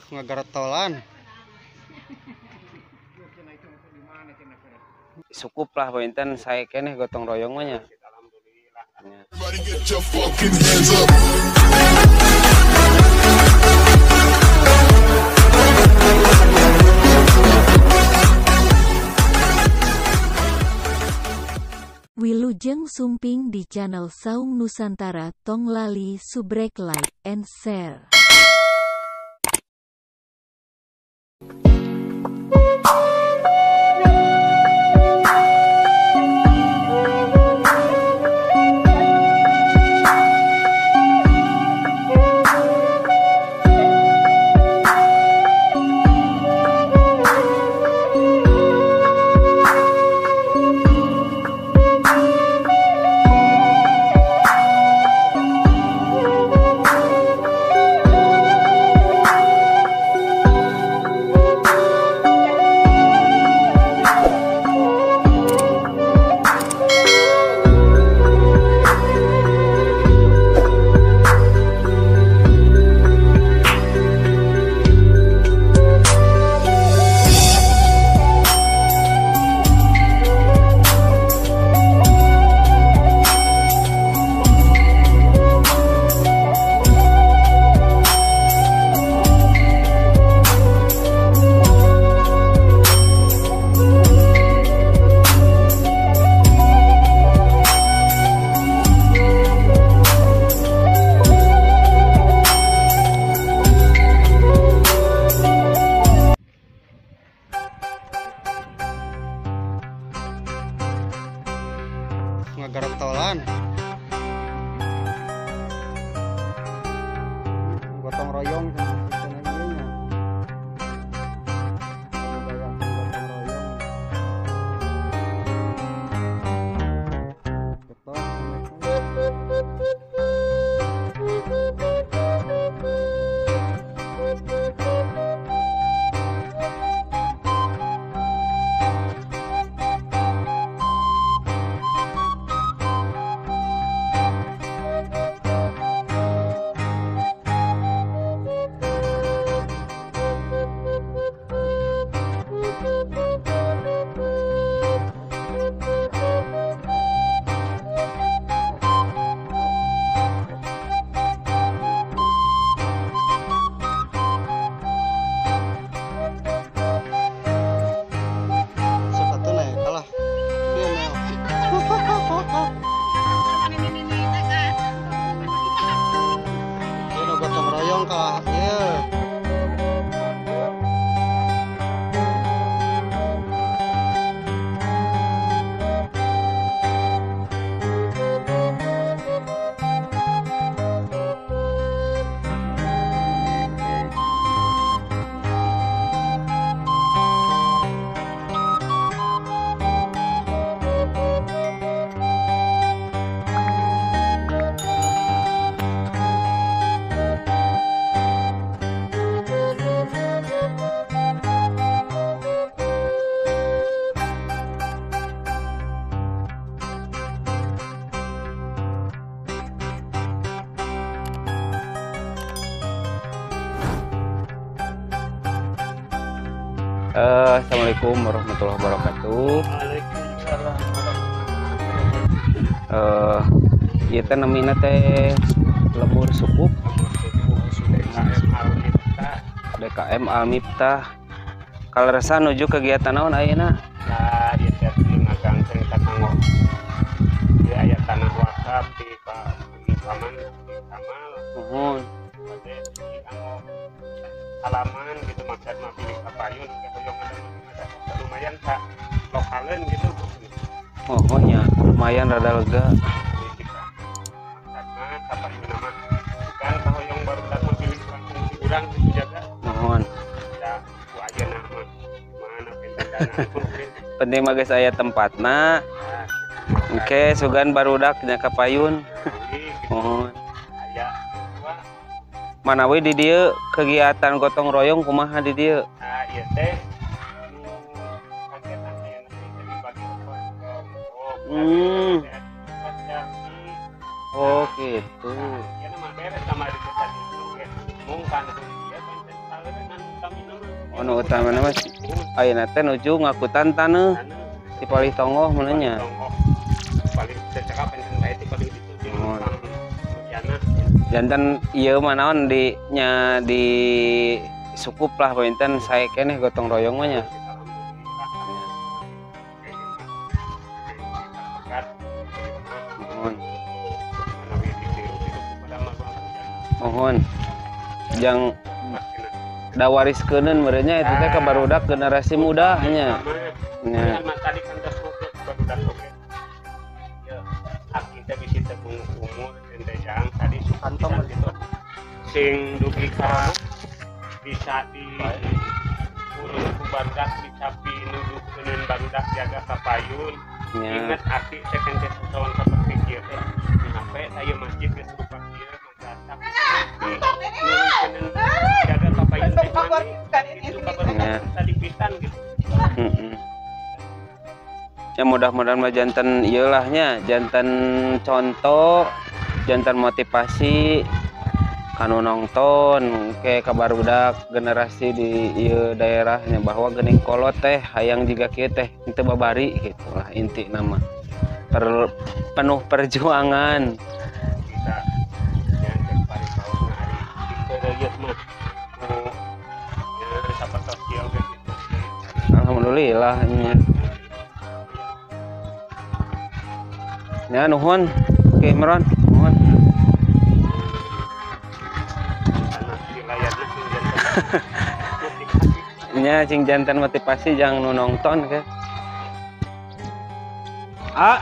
Ngagaretolan. Cukup lah pointen saya keneh gotong royong mah nya. Wilujeng sumping di channel Saung Nusantara, tong lali subrek like and share. Ngagaretolan. Gotong royong sama ieu nya. Gotong royong. Gotong. Gotong royong kah ieu. Assalamualaikum warahmatullahi wabarakatuh. Waalaikumsalam. Ieu teh namina teh lembur sukup DKM Al-Miftah. Kaleresan nuju kegiatan naon ayeuna? Nah, ieu teh magang cerita kanggo di aya tanah wakaf di Pak Paman di Kamal. Nuhun. Bade di kanggo halaman gitu maksud mah pilih kapayun hoyong ada lumayan tak lokalen gitu. Oh nya lumayan rada lega. Maksudna kapayun mah bukan kahoyong barudak mah pilih langsung si urang gitu jaga. Mohon. Da ku ayeuna mah mana benten dana. Penting mah geus aya tempatna. Oke, sugan barudak nya kapayun. Mohon. Aya Manawi di dieu kegiatan gotong royong kumaha di dieu? Nah, ieu teh kegiatan ayeuna teh dibagi kelompok. Oh, gitu. Ieu mah beres sama di desa ditu ge. Mung kan ieu benten saleureun Anu utamana mah ayeuna teh nuju ngakutan taneuh di palih tonggoh mun nya. Paling cecekap enten teh itu paling ditu jeung Mulyana. Janten ieu mah naon di nya di sukup lah panginten sae keneh gotong royong mah nya. Mohon. Mohon. Jang dawariskeun meureunnya itu teh ka barudak generasi muda nya. Nya. Tadi kan tos ngobrol barudak oge. Ya, aki teh bisi teh umur teh jang tadi kantong gitu. Sing dugi ka bisa di urus ku barudak dicapi nuduhkeun barudak jaga kapayun. Ingat aki teh kan teh sasawan saperti kieu teh. Sampai aya masjid geus rupa kieu madrasah. Jaga kapayun teh itu kabar tadi pisan gitu. Ya mudah-mudahan mah janten ieu lah nya, janten contoh, janten motivasi kanu nongton ke ka barudak generasi di ieu daerahnya bahwa geuning kolot teh hayang jiga kieu teh henteu babari gitu lah inti nama. Penuh perjuangan. Bisa nya cek paripaosna ari dikeureuyeut mah ku nya sapertos kieu oge gitu. Alhamdulillah nya. Ya nuhun Ki Imron, nuhun. Nya cing jantan motivasi jangan nu nonton ke. Ah.